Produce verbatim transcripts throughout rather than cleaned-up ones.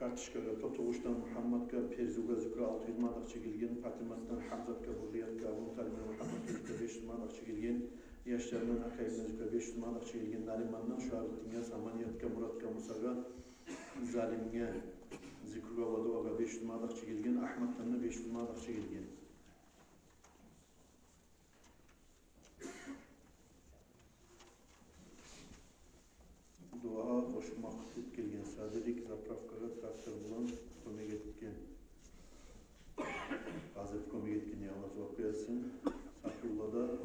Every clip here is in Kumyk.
Карточкагъа Тотугъушдан Мухаммадгъа, Перзугъа, Зукра алты юз манат акъча гелген, Патиматдан Гьамзатгъа, Гьурриятгъа, Абдулмуталибден Мухаммадгъа беш юз манат акъча гелген, яшларындан Акъайымгъа, Зукра беш юз манат акъча гелген, Наримандан Шуабутдингъа, Саманиятгъа, Муратгъа, Мусагъа, Залимге, Зикругъа ва Дуагъа беш юз манат акъча гелген, Агьматдан да беш юз манат акъча гелген. Дуагъа къошулмакъ деп гелген садилик заправкагъа трактор булан кёмек этген. Гьазир кёмек этген, я Аллагь, зувап берсин. Сапиуллада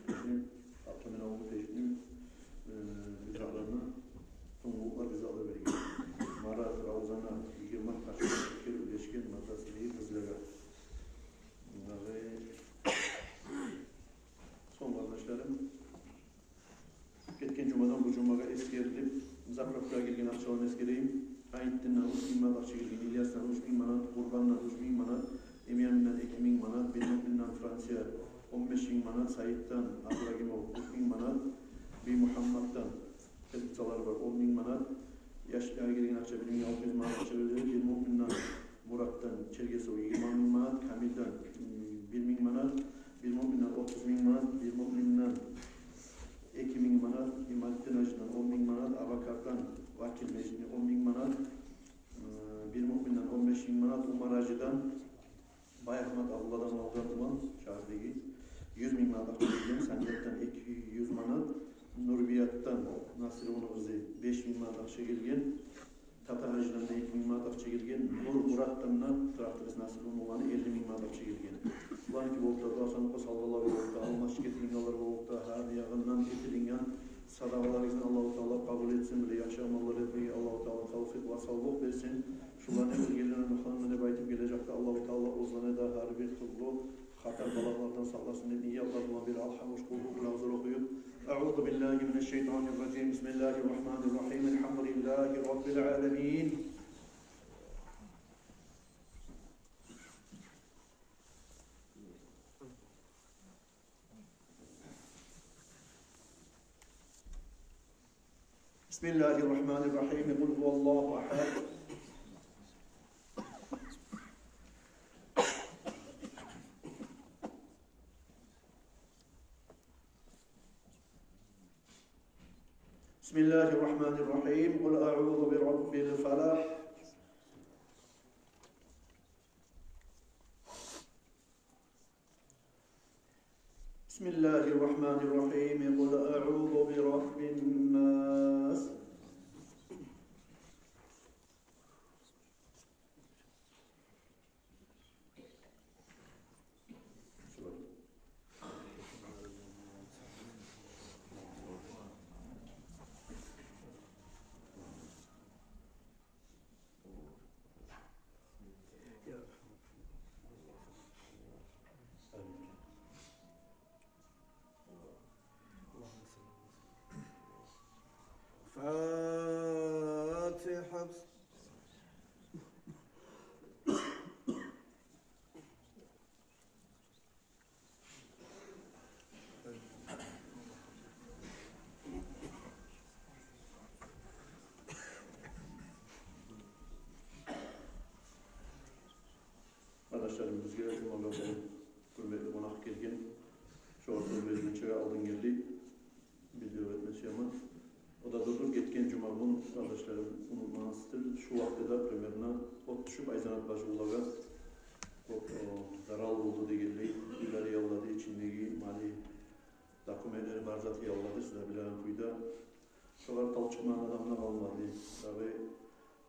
пешни, автомобиль пешни, э, бизатларына, сонгулукълар бизатлар берген. Марат, Равзана, йигирма ташкент шекер уьлешген, матасыны къызлагъа. Дагъы сонг, къардашларым, гетген жумадан бу жумагъа эсгерилип, заправкагъа гелген акъчаланы эсгерейим. Айнутдиндан уьч минг манат акъча гелген, Ильясдан уьч минг манат, Къурбандан уьч минг манат, Эмияминден эки минг манат, Бирмуъминден, Франция, он беш минг манат, Саитдан, Абдрагимов, уьч минг манат, Биймухаммаддан, теплицалар бар, он минг манат, яшлагъа гелген акъча бир минг алты юз манат акъча берди, Бирмуъминден, Муратдан, Чергесов, йигирма минг манат, Камилден, м, бир минг манат, Бирмуъминден отуз минг манат, Бирмуъминден эки минг манат, Ималитдин гьажидан он минг манат, Абакардан, Вакил межитине он минг манат, э, Бирмуъминден он беш минг манат, Умар гьажидан, Баягьмат Абдулладан алгъан улан, шагьардагъы, юз минг манат акъча гелген, Санжардан эки юз манат, Нурбиятдан, Насрулланы къызы, беш минг манат акъча гелген, Тата гьажидан да эки минг манат акъча гелген. Нур Муратдан да, тракторист Насрулланы уланы, элли минг манат акъча гелген. Буланы ки болуп да, дуасына къосулгъанлар болуп да, алмашып гетилгенлер болуп да, гьар ягъындан этилинген садагъаларыгъызны Аллагьу Таала къабул этсин, бир яхшы амаллар этмеге Аллагьу Таала тавфикъ ва савлукъ берсин. Шуланы оьлгенлерине рагьмат этип, гележекде Аллагьу Таала оьзлени де гьар бир тюрлю хатар-балагьлардан сакъласын деп, ниятлар булан бир алгьаму шукру булан авзур охуюп. أعوذ بالله من الشيطان الرجيم. بسم الله الرحمن الرحيم. الحمد لله رب العالمين. بسم الله الرحمن الرحيم. قل هو الله أحد. بسم الله الرحمن الرحيم. قل أعوذ برب الفلق. بسم الله الرحمن الرحيم. قل أعوذ برب الناس. فاتحة. Къардашларым, бизге жумагъа бу гьюрметли къонакъ гелген, шогъар сёз берген чакъы алдын гелди. Билдирип этме сюемен. О да дюр, гетген жума гюн, къардашларым, унутмагъансыздыр, шу вакътиде примерно от тюшюп Айзанат бажувлагъа, кёп, о, зарал болду дегенлей, уьйлери яллады, ичиндеги малы, документлери, бар заты яллады, сиз де билеген кюйде. Шолар талчыкъмагъан адам да къалмады. Дагъы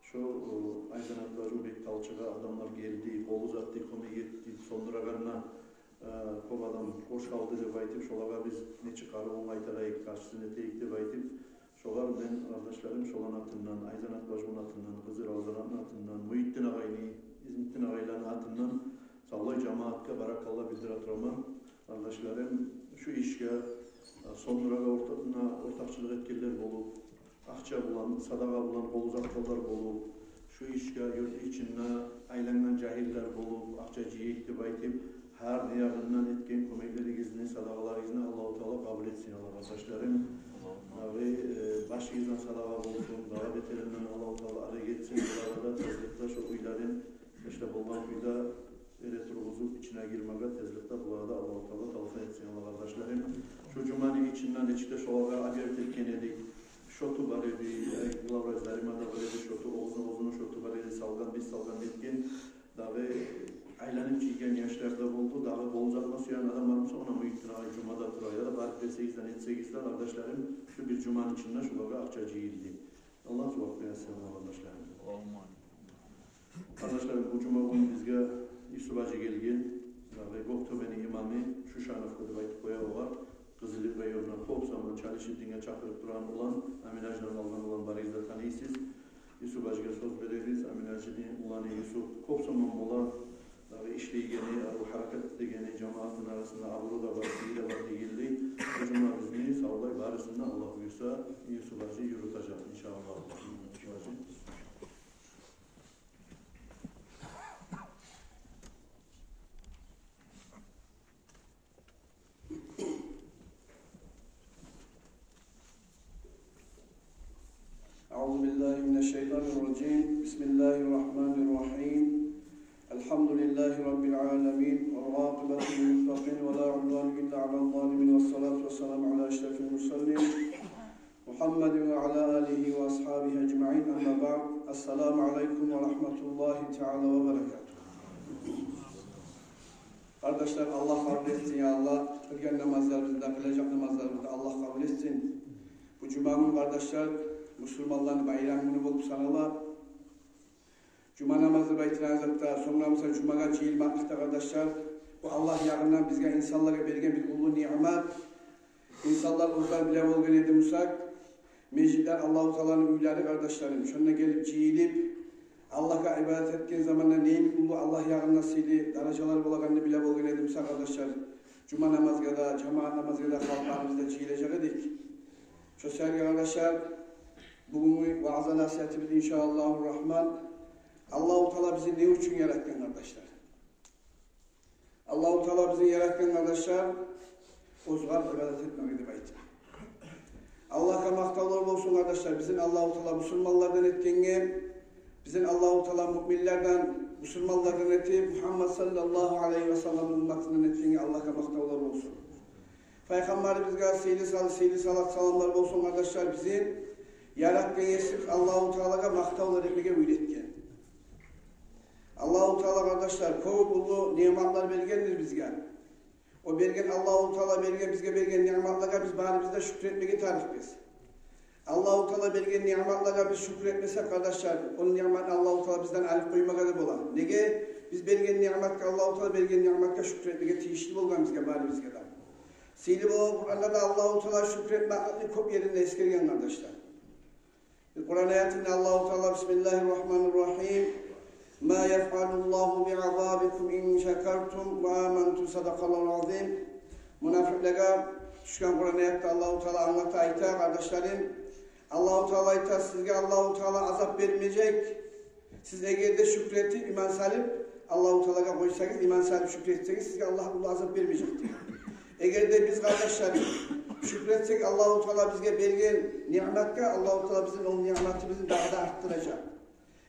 шо, о, Айзанат бажув бек талчыгъа, адамлар гелди, къол узатды, кёмек этди, сёндюрегенде, э, кёп адам къуршалды деп айтып, шолагъа биз нечик къарувун къайтарайыкъ, къаршысын этейик деп айтып, шогъар мен, къардашларым, шоланы атындан, Айзанат бажувну атындан, къызы Равзанатны атындан, Мугьитдин агъайны, Измитдин агъайланы атындан савлай жамиятгъа баракалла билдире тураман. Къардашларым, шу ишге, э, сёндюрмеге орта-, на, ортакъчылыкъ этгенлер болуп, акъча булан, садагъа булан къол узатгъанлар болуп, шу ишге юрт ичинде айлангъан жагьиллер болуп, акъча жыяйыкъ деп айтып, гьар не ягъындан этген кёмеклеригизни, садагъаларыгъызны Аллагьу Таала къабул этсин, Аллагь, къардашларым. Дагъы, э, башыгъыздан садагъа болсун, дагъы бетеринден Аллагьу Таала арек этсин, булагъа да тез Болгъан кюйде эретургъузуп ичине гирмеге тезликде булагъа да Аллагьу Таала тавфикъ этсин, Аллагь, къардашларым. Шу жуманы ичинде нечик де шолагъа объявить этген эдик. Шоту бар эди, э, главврач Зарима да бар эди, шоту, оьзюню, оьзюню шоту бар эди, салгъан, биз салгъан этген. Дагъы айланып жыйгъан яшлар да болду, дагъы болуп затма сюеген адам бар буса, ону муйитдин агъы жумада тура, яда барып берсегиз де, нетсегиз де, къардашларым, шу бир жуманы ичинде шолагъа акъча жыйылды. Аллагь сувап берсин, къардашларым. Амин. Къардашларым, бу жума гюн бизге Юсуп гьажи гелген, дагъы Гёктёбени имамы, Шушановка деп айтып къоя огъар, Къызылюрт районундан кёп заман чалышып динге чакъырып турагъан улан, Амин-гьажидан къалгъан улан, барыгъыз да таныйсыз. Юсуп гьажиге сёз беребиз. Амин-гьажини уланы Юсуп кёп заман бола дагъы ишлейгени, арив гьаракат этегени, жамаатны арасында абуру да бар, сыйы да бар дегенлей. Бу жума бизни савлай барысын да, Аллагь буюрса, Юсуп гьажи юрютежек, иншааллагь. Юсуп гьажи. أعوذ بالله من الشيطان الرجيم. بسم الله الرحمن الرحيم. الحمد لله رب العالمين، والعاقبة للمتقين، ولا عدوان إلا على الظالمين، والصلاة والسلام على أشرف المرسلين، محمد وعلى آله وأصحابه أجمعين. أما بعد. السلام عليكم ورحمة الله تعالى وبركاته. Къардашлар, Аллагь къабул этсин, я Аллагь. Къылгъан намазларыбызны да, къылажакъ намазларыбызны да Аллагь къабул этсин. Бу жума гюн, къардашлар, мусулманланы байрам гюню болуп санала. Жума намазы деп айтылагъан затда, сонг да буса жумагъа жыйылмакълыкъ да, къардашлар, бу Аллагь ягъындан бизге, инсанлагъа берген бир уллу ниъмат. Инсанлар оьзлер биле болгъан эди буса, межитлер Аллагьу Тааланы уьйлери, къардашларым. Шонда гелип жыйылып, Аллагьгъа ибадат этген заманда не йимик уллу Аллагь ягъында сыйлы даражалар болагъанны биле болгъан эди буса, къардашлар, жума намазгъа да, жамаат намазгъа да халкъ барыбыз да жыйылажакъ эдик. Шо саялы, къардашлар, бугюнгю ваъза-насигьатыбыз, иншааллагьу рагьман, Аллагьу Таала бизин не учун яратгъан, къардашлар? Аллагьу Таала бизин яратгъан, къардашлар, оьзюне ибадат этмеге деп айтып. Аллагьгъа макътавлар болсун, къардашлар, бизин Аллагьу Таала мусулманлардан этгенге, бизин Аллагьу Таала муъминлерден, мусулманлардан этип, Мугьаммад саллаллагьу алайгьи ва салламны умматындан этгенге Аллагьгъа макътавлар болсун. Пайхаммарыбызгъа сыйлы сал-, сыйлы салат-саламлар болсун, къардашлар, бизин яратгъан Есибиз Аллагьу Таалагъа макътавлар этмеге уьйретген. Аллагьу Таала, къардашлар, кёп уллу ниъматлар бергендир бизге. О берген, Аллагьу Таала берген, бизге берген ниъматлагъа биз барыбыз да шюкюр этмеге тарыкъбыз. Аллагьу Таала берген ниъматлагъа биз шюкюр этмесек, къардашлар, о ниъматны Аллагьу Таала бизден алып къоймагъа да бола. Неге? Биз берген ниъматгъа, Аллагьу Таала берген ниъматгъа шюкюр этмеге тийишли болгъан бизге, барыбызгъа да. Сыйлы болгъан Къуранда да Аллагьу Таала шюкюр этмекликни кёп еринде эсгерген, къардашлар. Бир Къуран аятында Аллагьу Таала: «Бисмиллагьи ррагьмани ррагьим. Ма яфъалу Ллагьу би азабикум ин шакартум ва амантум». Садакъаллагьул азим. Мунафикълеге тюшген Къуран аятда Аллагьу Таала англата, айта, къардашларым. Аллагьу Таала айта: «Сизге Аллагьу Таала азап бермежек. Сиз эгер де шюкюр этип, иман салып, Аллагьу Таалагъа къойсагъыз, иман салып шюкюр этсегиз, сизге Аллагь уллу азап бермежек», — деген. Эгер де биз, къардашларым, шюкюр этсек Аллагьу Таала бизге берген ниъматгъа, Аллагьу Таала бизин о ниъматыбызны дагъы да артдыражакъ.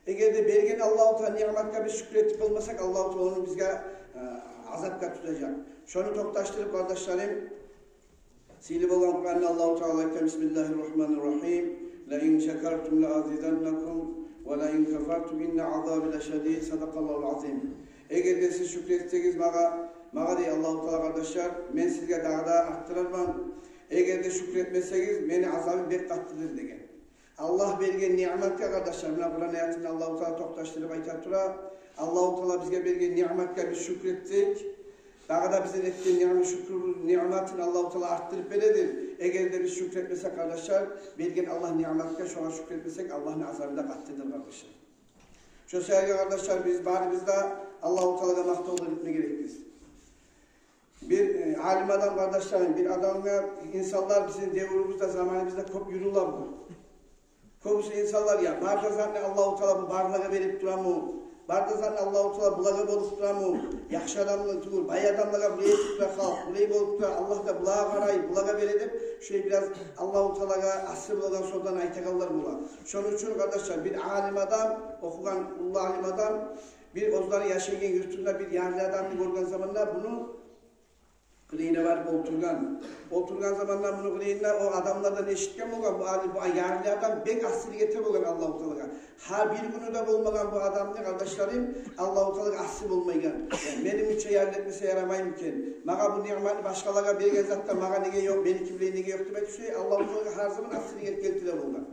Эгер де берген Аллагьу Таала ниъматгъа биз шюкюр этип болмасакъ, Аллагьу Таала ону бизге, э, азапгъа тутажакъ. Шону токъташдырып, къардашларым, сыйлы болгъан Къуранда Аллагьу Таала айта: «Бисмиллагьи ррагьмани ррагьим. Ла ин шакартум ла азиданнакум, ва ла ин кафартум инна азаби ла шадид». Садакъаллагьул азим. «Эгер де сиз шюкюр этсегиз магъа, магъа, — дей Аллагьу Таала, — къардашлар, мен сизге дагъы да артдырарман. Эгер де шюкюр этмесегиз, мени азабым бек къаттыдыр», — деген. Аллагь берген ниъматгъа, къардашлар, муна Къуран аятында Аллагьу Таала токъташдырып айта тура. Аллагьу Таала бизге берген ниъматгъа биз шюкюр этсек, дагъы да бизин этген ниъмат, шюкюр ниъматын Аллагьу Таала артдырып бередир. Эгер де биз шюкюр этмесек, къардашлар, берген Аллагь ниъматгъа, шогъар шюкюр этмесек, Аллагьны азабы да къаттыдыр, къардашлар. Шо саялы, къардашлар, биз барыбыз да Аллагьу Таалагъа макътавлар этме герекбиз. Бир, э, алим адам, къардашларым, бир адамгъа, инсанлар бизин девюрюбюзде, заманыбызда кёп юрюле бу. Кёбюсю инсанлар, я, бар да затны Аллагьу Таала бу барлагъа берип турамы? Бар да затны Аллагьу Таала булагъа болуп турамы? Яхшы адамны тюгюл, бай адамлагъа булай этип тура халкъ, булай болуп тура, Аллагь да булагъа къарай, булагъа бере деп, шулай бираз Аллагьу Таалагъа асир болгъан сёзлени айтагъанлар бола. Шону учун, къардашлар, бир алим адам, охугъан уллу алим адам, бир оьзлени яшайгъан юртунда бир ярлы адамны гёрген заманда, муну къырыйына барып олтургъан. Олтургъан заманда муну къырыйында о адамлардан эшитген болгъан, бу али, бу ярлы адам бек асилик эте болгъан Аллагьу Таалагъа. Гьар бир гюню де болмагъан бу адамны, къардашларым, Аллагьу Таалагъа аси болмайгъан. Яни, мени мунча ярлы этмесе ярамаймы экен? Магъа бу ниъматны башгъалагъа берген затда магъа неге ёкъ, меники булан неге ёкъ деп айтып, шо Аллагьу Таалагъа гьар заман асилик этип гелтире болгъан.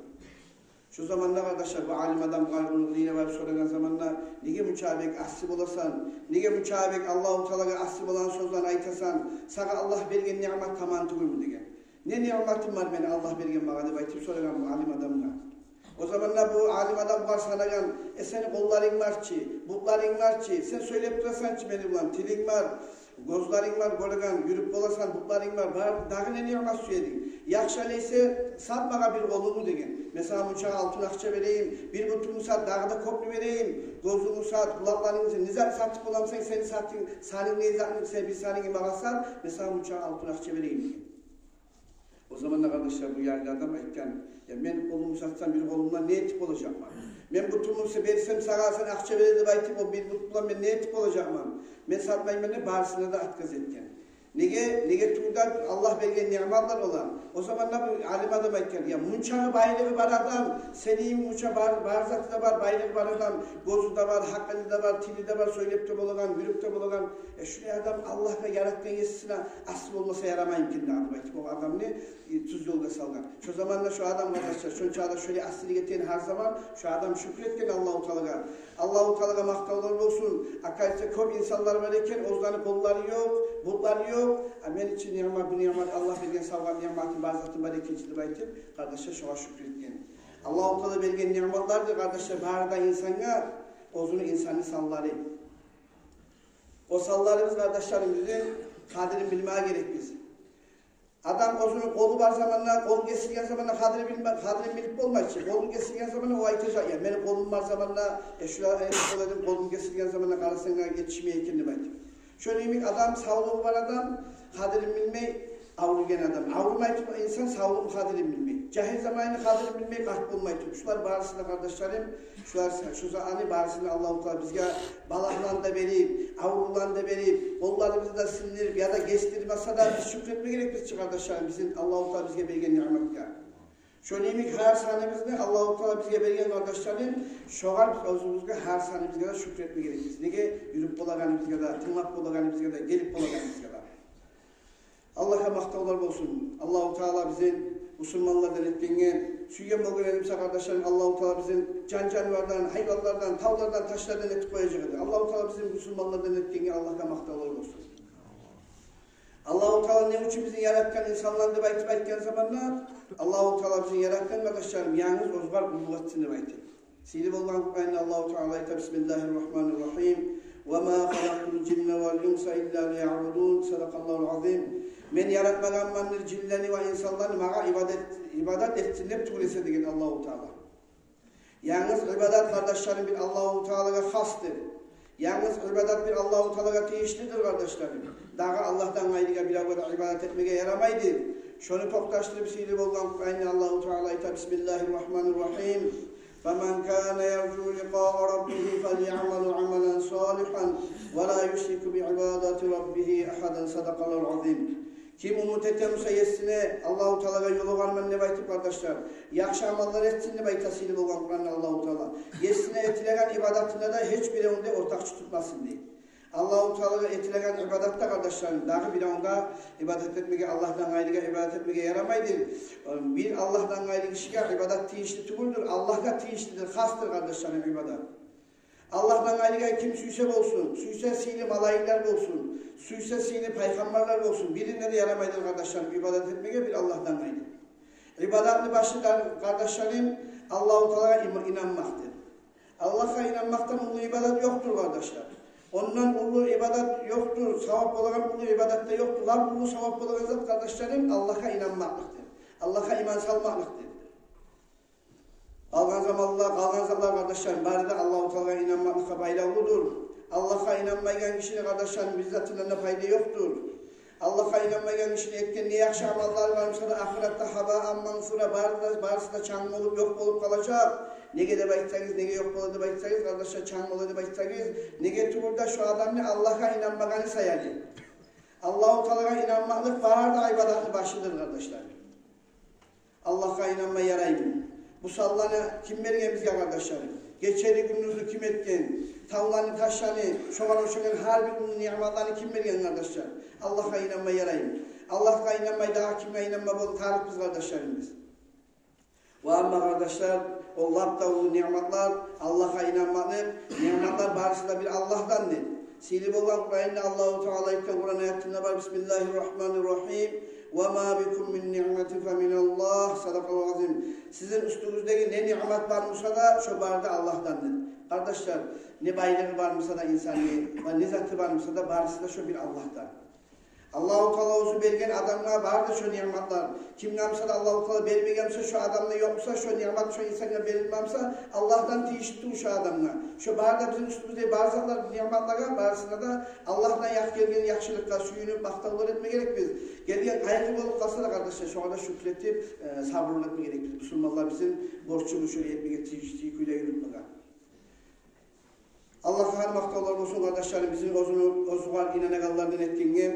Шо заманда, къардашлар, бу алим адам къаргъыны къырыйына барып сорагъан заманда, неге мунча бек аси боласан? Неге мунча бек Аллагьу Таалагъа аси болагъан сёзлени айтасан? Сагъа Аллагь берген ниъмат таман тюгюлмю деген. Не ниъматым бар мени Аллагь берген магъа деп айтып сорагъан бу алим адамгъа. О заманда бу алим адам бугъар санагъан: «Э, сени къолларынг бар чы, бутларынг бар чы, сен сёйлеп турасан чы мени булан, тилинг бар, гёзлеринг бар, гёреген, юрюп боласан, бутларынг бар, бар, дагъы не ниъмат сюе эдинг? Яхшы, олай эсе, сат магъа бир къолунгну», — деген. «Мен сагъа мунча алтын акъча берейим, бир бутунгну сат, дагъы да кёпню берейим, гёзюнгню сат, къулакъларынгны сат, не зат сатып боламысан, сени сатынг, санынг не затны, сени бир санынгны магъа сат, мен сагъа мунча алтын акъча берейим», — деген. О заманда, къардашлар, бу ярлы адам айтгъан: «Я, мен къолумну сатсам, бир къолумдан не этип болажакъман? Мен бутумну сагъа берсем, сагъа сен акъча бере деп айтып, о бир бут булан мен не этип болажакъман? Мен сатмайман», — деп, барысына да отказ этген. Неге, неге тюгюл де, Аллагь берген ниъматлар олар. О заманда бу алим адам айтгъан: «Я, мунчагъы байлыгъы бар адам, сени йимик мунча бар, бар заты да бар, байлыгъы бар адам, гёзю де бар, гьакъылы да бар, тили де бар, сёйлеп де болагъан, юрюп де болагъан. Э, шулай адам Аллагьгъа, яратгъан есине аси болмаса ярамаймы экен дагъы», — деп айтып, о адамны, э, тюз ёлгъа салгъан. Шо заманда шо адам, къардашлар, шонча да шолай асилик этген гьар заман, шо адам шюкюр этген Аллагьу Таалагъа. Аллагьу Таалагъа макътавлар болсун. Оказывается, кёп инсанлар бар экен, оьзлени къоллары ёкъ, бутлары ёкъ. А мен учун ниъмат, бу ниъмат, Аллагь берген савгъат ниъматы, бар заты бар экен чи деп айтып, къардашлар, шогъар шюкюр этген. Аллагьу Таала берген ниъматлардыр, къардашлар, бары да инсангъа, оьзюню, инсанны санлары. О санларыбыз, къардашларым, бизин къадирин билмеге герекбиз. Адам оьзюню къолу бар заманда, къол гесилген заманда къадирин билме-, къадирин билип болмай чы. Къолу гесилген заманда о айтажакъ: «Я, мени къолум бар заманда, э, шулай, э, къол эдим, къолум гесилген заманда къарасанг, етишмей экен», — деп айтып. Шону йимик адам, савлугъу бар адам къадирин билмей, авруйгъан адам. Аврумай туруп инсан савлугъуну къадирин билмей. Жагьил заманны къадирин билмей, къарт болмай туруп. Шулар барысы да, къардашларым, шулар, шу затны барысын Аллагьу Таала бизге балагьланы да берип, аврувланы да берип, къолларыбызны да сындырып, яда гесдирмесе де, биз шюкюр этме герекбиз чи, къардашларым, бизин Аллагьу Таала бизге берген ниъматгъа. Шону йимик гьар саныбызны Аллагьу Таала бизге берген, къардашларым, шогъар биз оьзюбюзге, гьар саныбызгъа да шюкюр этме герекбиз. Неге? Юрюп болагъаныбызгъа да, тынглап болагъаныбызгъа да, гелип болагъаныбызгъа да. Аллагьгъа макътавлар болсун. Аллагьу Таала бизин бусурманлардан этгенге сюйген болгъан эди буса, къардашларым, Аллагьу Таала бизин жан-жанывардан, гьайванлардан, тавлардан, ташлардан этип къояжакъ эди. Аллагьу Таала бизин бусурманлардан этгенге Аллагьгъа макътавлар болсун. Аллагьу Таала не учун бизин яратгъан, инсанлар деп айтып айтгъан заманда, Аллагьу Таала бизин яратгъан, къардашларым, янгыз огъар къуллукъ этсин деп айтып. Сыйлы болгъан Къуранда Аллагьу Таала айта: «Бисмиллагьи ррагьмани ррагьим. Ва ма халакътул жинна вал инса илла лиягъбудун». Садакъаллагьул азим. «Мен яратмагъанмандыр жинлени ва инсанланы магъа ибадат, ибадат этсин деп тюгюл эсе», — деген Аллагьу Таала. Янгыз ибадат, къардашларым, бир Аллагьу Таалагъа хасдыр. Янгыз ибадат бир Аллагьу Таалагъа тийишлидир, къардашларым. Дагъы Аллагьдан къайрыгъа биревге де ибадат этмеге ярамайдыр. Шону токъташдырып, сыйлы болгъан Къуранда Аллагьу Таала айта: «Бисмиллагьи ррагьмани ррагьим. Фаман кана яржу ликъаа раббигьи фальягъмал амалан салигьан ва ла юшрик би ибадати раббигьи агьадан». Садакъаллагьул азим. Ким умут эте буса есине, Аллагьу Таалагъа ёлугъарман деп айтып, къардашлар, яхшы амаллар этсин деп айта сыйлы болгъан Къуранда Аллагьу Таала. Есине этилеген ибадатына да гьеч биревню де ортакъчы тутмасын дей. Аллагьу Таалагъа этилеген ибадатда, къардашларым, дагъы биревге ибадат этмеге, Аллагьдан къайрыгъа ибадат этмеге ярамайдыр. Бир Аллагьдан къайры гишиге ибадат тийишли тюгюлдюр, Аллагьгъа тийишлидир, хасдыр, къардашларым, ибадат. Аллагьдан къайрыгъа ким сюйсе болсун, сюйсе сыйлы малайиклер болсун, сюйсе сыйлы пайхаммарлар болсун, бирине де ярамайдыр, къардашларым, ибадат этмеге бир Аллагьдан къайры. Ибадатны башы да, къардашларым, Аллагьу Таалагъа има-, инанмакъдыр. Аллагьгъа инанмакъдан уллу ибадат ёкъдур, къардашлар. Ондан уллу ибадат ёкъдур, савап болагъан уллу ибадат да ёкъдур. Лап уллу савап болагъан зат, къардашларым, Аллагьгъа инанмакълыкъдыр. Аллагьгъа иман салмакълыкъдыр. Къалгъан заманлар, къалгъан затлар, къардашларым, бары да Аллагьу Таалагъа инанмакълыкъгъа байлавлудур. Аллагьгъа инанмайгъан гишини, къардашларым, бир затындан да пайда ёкъдур. Аллагьгъа инанмайгъан гишини этген не яхшы амаллары бар буса да, ахыратда гьабаан мансура, бары да, барысы да чанг болуп, ёкъ болуп къалажакъ. Неге деп айтсагъыз, неге ёкъ бола деп айтсагъыз, къардашлар, чанг бола деп айтсагъыз, неге тюгюл де шо адамны Аллагьгъа инанмагъаны саялы. Аллагьу Таалагъа инанмакълыкъ бары да ибадатны башыдыр, къардашлар. Аллагьгъа инанма яраймы? Бу санланы ким берген бизге, къардашлар? Гечени гюндюзню ким этген? Тавланы, ташланы, шогъар ошайгъан гьар бир уллу ниъматланы ким берген, къардашлар? Аллагьгъа инанма яраймы? Аллагьгъа инанмай дагъы кимге инанма бол-, тарыкъбыз, къардашларым, биз? Ва амма, къардашлар, о лап да уллу ниъматлар, Аллагьгъа инанмакълыкъ, ниъматлар барысы да бир Аллагьдандыр. Сыйлы болгъан Къуръанда Аллагьу Таала айтгъан Къуръан аятында бар: «Бисмиллагьи ррагьмани ррагьим. Ва ма бикум мин ниъматин фа миналлагь». Садакъаллагьул азим. Сизин уьстюгюздеги не ниъмат бар буса да, шо бары да Аллагьдандыр. Къардашлар, не байлыгъы бар буса да инсанны, ва не заты бар буса да, барысы да шо бир Аллагьдан. Аллагьу Таала оьзю берген адамгъа барды шо ниъматлар. Кимге буса да Аллагьу Таала бермеген буса, шо адамда ёкъ буса, шо ниъмат шо инсангъа берилмесе, Аллагьдан тийишли тюгюл шо адамгъа. Шо бары да бизин уьстюбюзде бар затлар, ниъматлагъа, барысына да Аллагьдан якъ гелген яхшылыкъгъа сююнюп, макътавлар этме герекбиз. Гелген къайгъы болуп къалса да, къардашлар, шогъар да шюкюр этип, э, сабурлукъ этме герекбиз. Бусурманлар, бизин борчубуз шолай этмеге тийишли кюйде юрютмеге. Аллагьгъа макътавлар болсун, къардашларым, бизин оьзюню, оьзюгъар инанагъанлардан этгенге,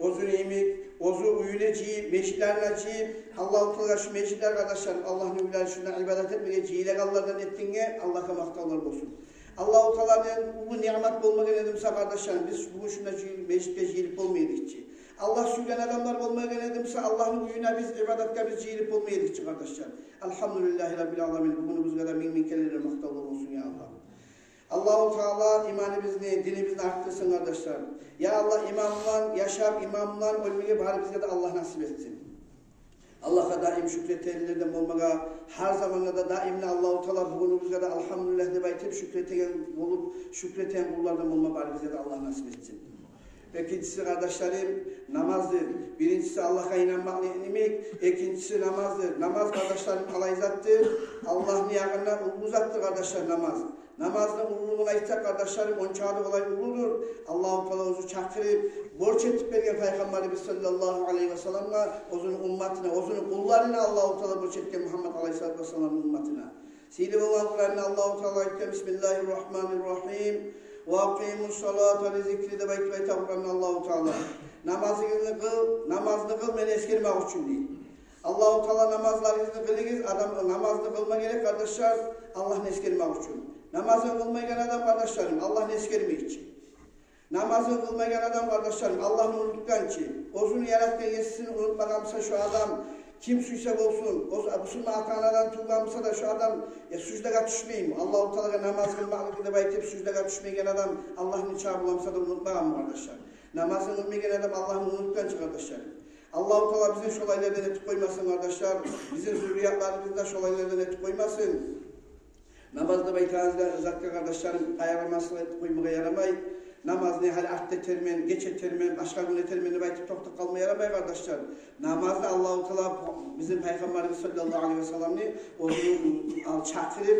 оьзюню йимик, оьзю уьюне жыйып, межитлерине жыйып, Аллагьу Таала шу межитлер, къардашларым, Аллагьны уьйлери, шунда ибадат этмеге жыйылагъанлардан этгенге Аллагьгъа макътавлар болсун. Аллагьу Тааланы уллу ниъмат болмагъан эди буса, къардашларым, биз бугюн шунда жыйыл-, межитге жыйылып болмай эдик чи. Аллагь сюйген адамлар болмагъан эди буса, Аллагьны уьюне биз, ибадатгъа биз жыйылып болмай эдик чи, къардашлар. Альгьамдулиллагьи раббиль аламин. Бугюнюбюзге де минг-минг керен макътавлар болсун, я Аллагь. Аллагьу Таала иманыбызны, динибизни артдырсын, къардашлар. Я Аллагь, иман булан яшап, иман булан оьлмеге барыбызгъа да Аллагь насип этсин. Аллагьгъа даим шюкюр этегенлерден болмагъа, гьар заманда да даим де Аллагьу Таала бугюнюбюзге де альгьамдулиллагь деп айтып шюкюр этеген болуп, шюкюр этеген къуллардан болма барыбызгъа да Аллагь насип этсин. Экинчиси, къардашларым, намаздыр. Биринчиси Аллагьгъа инанмакъны йимик, экинчиси намаздыр. Намаз, къардашларым, къалай затдыр? Аллагьны ягъында уллу затдыр, къардашлар, намаз. Намазны уллулугъун айтсакъ, къардашларым, онча да къалай уллудур. Аллагьу Таала оьзю чакъырып, борч этип берген Пайхаммарыбыз саллаллагьу алайгьи ва салламгъа, оьзюню умматына, оьзюню къулларына Аллагьу Таала борч этген, Мугьаммад алайгьиссалату вассаламны умматына. Сыйлы болгъан Къуръанда Аллагьу Таала айтгъан: «Бисмиллагьи ррагьмани ррагьим. Ва акъиму ссалата ли зикри», — деп айтып айта Къуръанда Аллагьу Таала. Намазыгъызны къыл, намазны къыл мени эсгермек учун, дей. Аллагьу Таала: «Намазларыгъызны къылыгъыз», адам намазны къылма герек, къардашлар, Аллагьны эсгермек учун. Намазын къылмайгъан адам, къардашларым, Аллагьны эсгермей чи. Намазын къылмайгъан адам, къардашларым, Аллагьны унутгъан чы. Оьзюню яратгъан есисин унутмагъан буса шо адам, ким сюйсе болсун, оьзю бусурман ата-анадан тувгъан буса да шо адам, я суждагъа тюшмейми? Аллагьу Таалагъа намаз къылмакълыкъ деп айтып, суждагъа тюшмейген адам Аллагьны чакъы буламса да унутмагъанмы, къардашлар? Намазын къылмайгъан адам Аллагьны унутгъан чы, къардашларым. Аллагьу Таала бизин шолайлардан этип къоймасын, къардашлар. Бизин зурриятларыбызны да шолайлардан этип къоймасын. Намаз деп айтагъан затгъа, къардашларым, къайгъырмаслыкъ этип къоймагъа ярамай. Намазны гьали артда этермен, геч этермен, башгъа гюн этермен деп айтып токътап къалма ярамай, къардашлар. Намазны Аллагьу Таала бизин Пайхаммарыбыз саллаллагьу алайгьи ва салламны оьзюню ал чакъырып,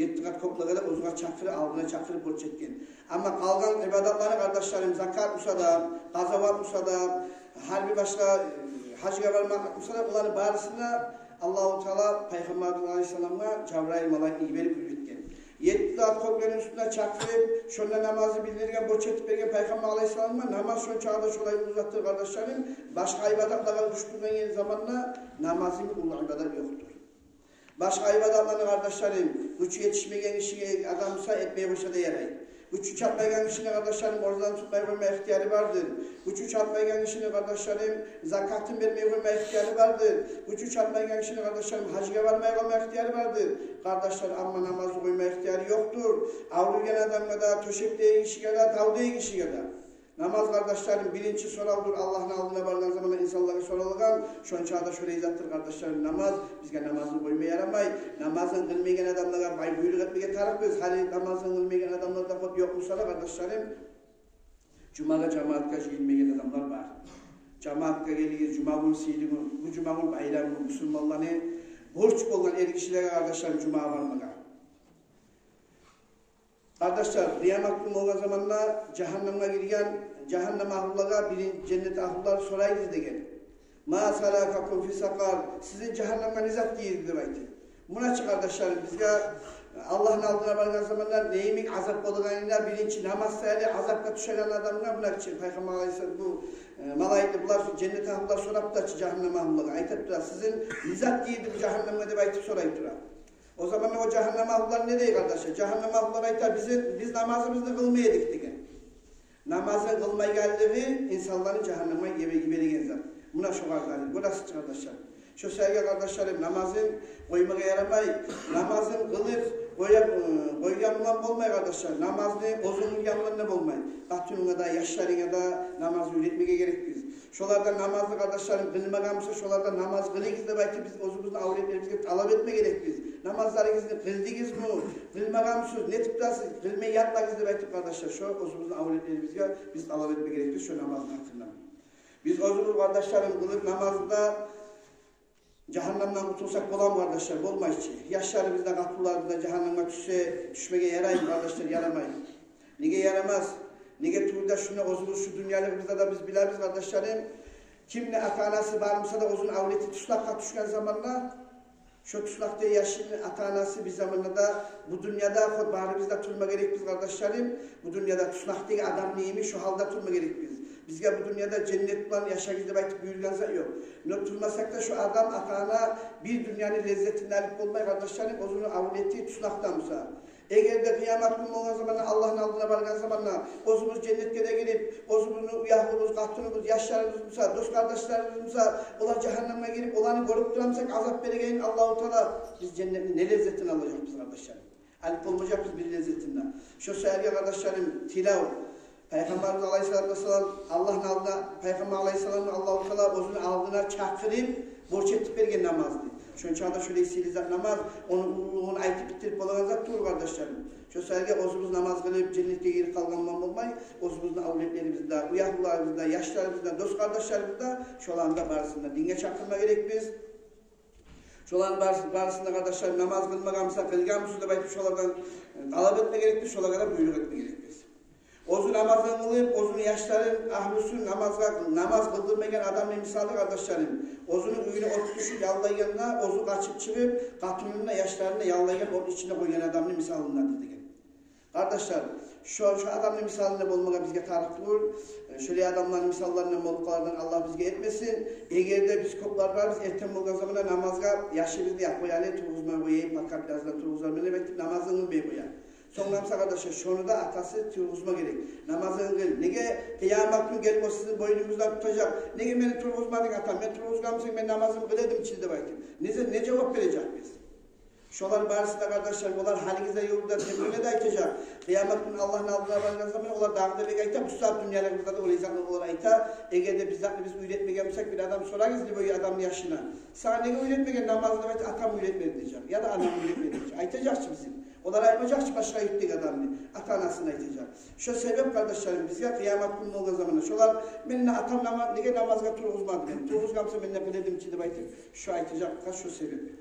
етти къат кёклеге де оьзюне чакъырып, алдына чакъырып борч этген. Амма къалгъан ибадатланы, къардашларым, закат буса да, къазават буса да, гьар бир башгъа, э, гьажгъа бармакъ буса да, буланы барысын да Аллагьу Таала Пайхаммарыбыз алайгьиссаламгъа Жабрайыл малайикни йиберип уьйретген. Етти къат кёклени уьстюне чакъырып, шонда намазны билдирген, борч этип берген Пайхаммар алайгьиссаламгъа. Намаз шончакъы да шолай уллу затдыр, къардашларым. Башгъа ибадатлагъа уьстюнде заманда намазны уллу ибадат ёкъдур. Башгъа ибадатланы, къардашларым, гючю етишмеген гишиге, адам буса, этмей къойса да ярай. Гючю чатмайгъан гишини, къардашларым, оразасын тутмай къойма ихтияры бардыр. Гючю чатмайгъан гишини, къардашларым, закатын бермей къойма ихтияры бардыр. Гючю чатмайгъан гишини, къардашларым, гьажгъа бармай къойма ихтияры бардыр. Къардашлар, амма намазны къойма ихтияры ёкъдур. Авруйгъан адамгъа да, тёшекдеги гишиге де, тавдагъы гишиге де. Намаз, къардашларым, биринчи соравдур, Аллагьны алдына баргъан заманда инсанлагъа соралгъан. Шончакъы да шолай затдыр, къардашларым, намаз. Бизге намазны къойма ярамай. Намазын къылмайгъан адамлагъа бай буйрукъ этмеге тарыкъбыз. Гьали намазын къылмайгъан адамлар да кёп ёкъ буса да, къардашларым, жумагъа жамаатгъа жыйылмайгъан адамлар бар. Жамаатгъа гелигиз, жума гюн сыйлы гюн, бу жума гюн байрам гюн, бусурманланы борч болгъан эргишилеге, къардашларым, жумагъа бармагъа. Къардашлар, къыямат гюн болгъан заманда жагьаннемге гирген, жагьаннем агьлулагъа бирин-, женнет агьлулар сорайдыр деген. «Ма салакакум фи сакъар?» Сизин жагьаннемге не зат гийирди деп айтып. Муна чы, къардашларым, бизге Аллагьны алдына баргъан заманда не йимик азап болагъанына, биринчи намаз саялы азапгъа тюшеген адамгъа, муна чы, Пайхаммар алайгьиссалам, бу, э, малайикни, булар, женнет агьлулар сорап да чы жагьаннам агьлулагъа, айтып тура: «Сизин не зат гийирди бу жагьаннамгъа?» — деп айтып сорай тура. О заманда о жагьаннам агьлулар не дей, къардашлар? Жагьаннам агьлулар айта: «Биз, биз намазыбызны къылмай эдик», — деген. Намазын къылмайгъанлыгъы инсанланы жагьаннамгъа йибе-, йибереген зат. Муна шо къардашлар, гёресиз чи, къардашлар. Шо саялы, къардашларым, намазын къоймагъа ярамай. Намазын къылып къоя-, къойгъан булан болмай, къардашлар. Намазны оьзюнг къылгъан булан да болмай. Къатынынга да, яшларынга да намазны уьйретмеге герекбиз. Шолар да намазны, къардашларым, къылмагъан буса, шолар да намаз къылыгъыз деп айтып, биз оьзюбюзню авлетлерибизге талап этме герекбиз. Намазларыгъызны къылдыгъызмы? Къылмагъанмысыз? Не тюпдесиз? Къылмай ятмагъыз деп айтып, къардашлар, шо оьзюбюзню авлетлерибизге биз талап этме герекбиз шо намазны гьакъында. Биз оьзюбюз, къардашларым, къылып намазны да жагьаннамдан къутулсакъ боламы, къардашлар? Болмай чы. Яшларыбыз да, къатынларыбыз да жагьаннамгъа тюшсе, тюшмеге яраймы, къардашлар? Ярамай. Неге ярамас? Неге тюгюл де, шунда оьзюбюз шу дюньялыгъыбызда да биз билебиз, къардашларым, кимни ата-анасы бар буса да, оьзюню авлети туснакъгъа тюшген заманда, шо туснакъдагъы яшны ата-анасы бир заманда да, бу дюньяда хоть барыбыз да тюрме герекбиз, къардашларым, бу дюньяда туснакъдагъы адамны йимик шо гьалда тюрме герекбиз. Бизге бу дюньяда женнет булан яшагъыз деп айтып буюргъан зат ёкъ. Но тюрмесек де, шо адам, ата-ана бир дюньяны леззетин алып болмай, къардашларым, оьзюню авлети туснакъда буса. Эгер де къыямат гюн болгъан заманда, Аллагьны алдына баргъан заманда, оьзюбюз женнетге де гирип, оьзюбюзню уьягьлюбюз, къатыныбыз, яшларыбыз буса, дос-къардашларыбыз буса, олар жагьаннамгъа гирип, оланы гёрюп турамысакъ азап берегенин Аллагьу Таала, биз женнетни не леззетин алажакъбыз, къардашларым? Алып болмажакъбыз бир леззетин де. Шо саялы, къардашларым, тилев. Пайхаммарыбыз алайгьиссалату вассалам, Аллагьны алдына, Пайхаммар алайгьиссаламны Аллагьу Таала оьзюню алдына чакъырып, борч этип берген намазны. Шончакъы да шолай сыйлы зат намаз, ону уллулугъун айтып битирип болагъан зат тюгюл, къардашларым. Шо саялы оьзюбюз намаз къылып, женнетге гирип къалгъан булан болмай, оьзюбюзню авлетлерибиз де, уьягьлюлерибиз де, яшларыбыз да, дос-къардашларыбыз да, шоланы да барысын да динге чакъырма герекбиз. Шоланы барысы, барысын да, къардашлар, намаз къылмагъан буса, къылгъанмысыз деп айтып, шолардан, э, талап этме герекбиз, шолагъа да буйрукъ этме герекбиз. Оьзю намазын къылып, оьзюню яшларын, агьлюсюн намазгъа, намаз къылдырмайгъан адамны мисалы, къардашларым, оьзюню уьюне от тюшюп яллайгъанда, оьзю къачып чыгъып, къатынын да, яшларын да яллайгъан от ичинде къойгъан адамны мисалындадыр деген. Къардашлар, шо, шо адамны мисалында болмагъа бизге тарыкъ тюгюл. Э, шолай адамланы мисалларындан болуп къалардан Аллагь бизге этмесин. Эгер де биз кёп барабыз, эртен болгъан заманда намазгъа яшыбызны: «Я, къояйым, тургъузмай къояйым, пока бираздан тургъузарман», — деп айтып, намазын къылмай къоя. Сонг буса, къардашлар, шону да атасы тургъузма герек. Намазын къыл. Неге къыямат гюн гелип о сизин бойнугъуздан тутажакъ? «Неге мени тургъузмадынг, атам? Мен тургъузгъан бусанг, мен намазымны къыла эдим чи», — деп айтып. Не, не жавап бережекбиз? Шолар барысы да, къардашлар, олар гьалигизде юрюп де, тергевле де айтажакъ. Къыямат гюн Аллагьны алдына баргъан заман олар дагъы да бек айта, бу сагьат дюньялыгъыбызда да олай затны олар айта. Эгер де биз затны биз уьйретмеген бусакъ, бир адам сорагъыз, любой адамны яшына: «Сагъа неге уьйретмеген намазны?» — деп айта, «Атам уьйретмеди», — дежек, яда «Анам уьйретмеди», — дежек. Айтажакъ чы бизин. Олар айтмажакъ чы башгъа юртдагъы адамны, ата-анасыны айтажакъ. Шо себеп, къардашларым, бизге къыямат гюн болгъан заманда шолар: «Мени атам нама-, неге намазгъа тургъузмады мени? Тургъузгъан буса, мен де къыла эдим чи», — деп айтып, шо айтажакъ, шо себеп.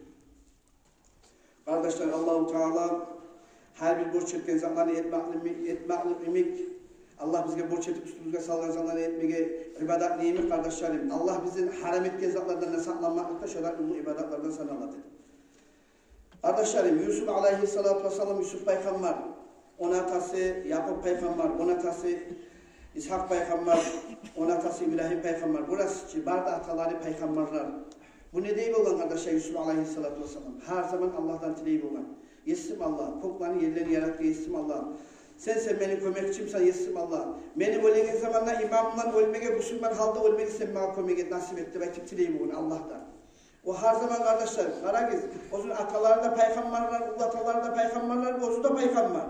Къардашлар, Аллагьу Таала гьар бир борч этген затланы этмеклик, этмеклик йимик, Аллагь бизге борч этип уьстюбюзге салгъан затланы этмеге, ибадатны йимик, къардашларым, Аллагь бизин гьарам этген затлардан да сакъланмакълыкъ да шолай уллу ибадатлардан саналады. Къардашларым, Юсуп алайгьиссалату вассалам, Юсуп пайхаммар, ону атасы Якъуб пайхаммар, ону атасы Исгьакъ пайхаммар, ону атасы Ибрагьим пайхаммар. Гёресиз чи, бары да аталары пайхаммарлар. Бу не дей болгъан, къардашлар, Юсуп алайгьиссалату вассалам? Гьар заман Аллагьдан тилей болгъан: «Есим Аллагь, кёклени, ерлени яратгъан Есим Аллагь, сен, сен мени кёмекчимсен, Есим Аллагь. Мени оьлеген заманда иман булан оьлмеге, бусурман гьалда оьлмеге сен магъа кёмек эт, насип эт», — деп айтып тилей болгъан Аллагьдан. О гьар заман, къардашлар, къарагъыз, оьзюню аталары да пайхаммарлар, уллаталары да пайхаммарлар, оьзю де пайхаммар.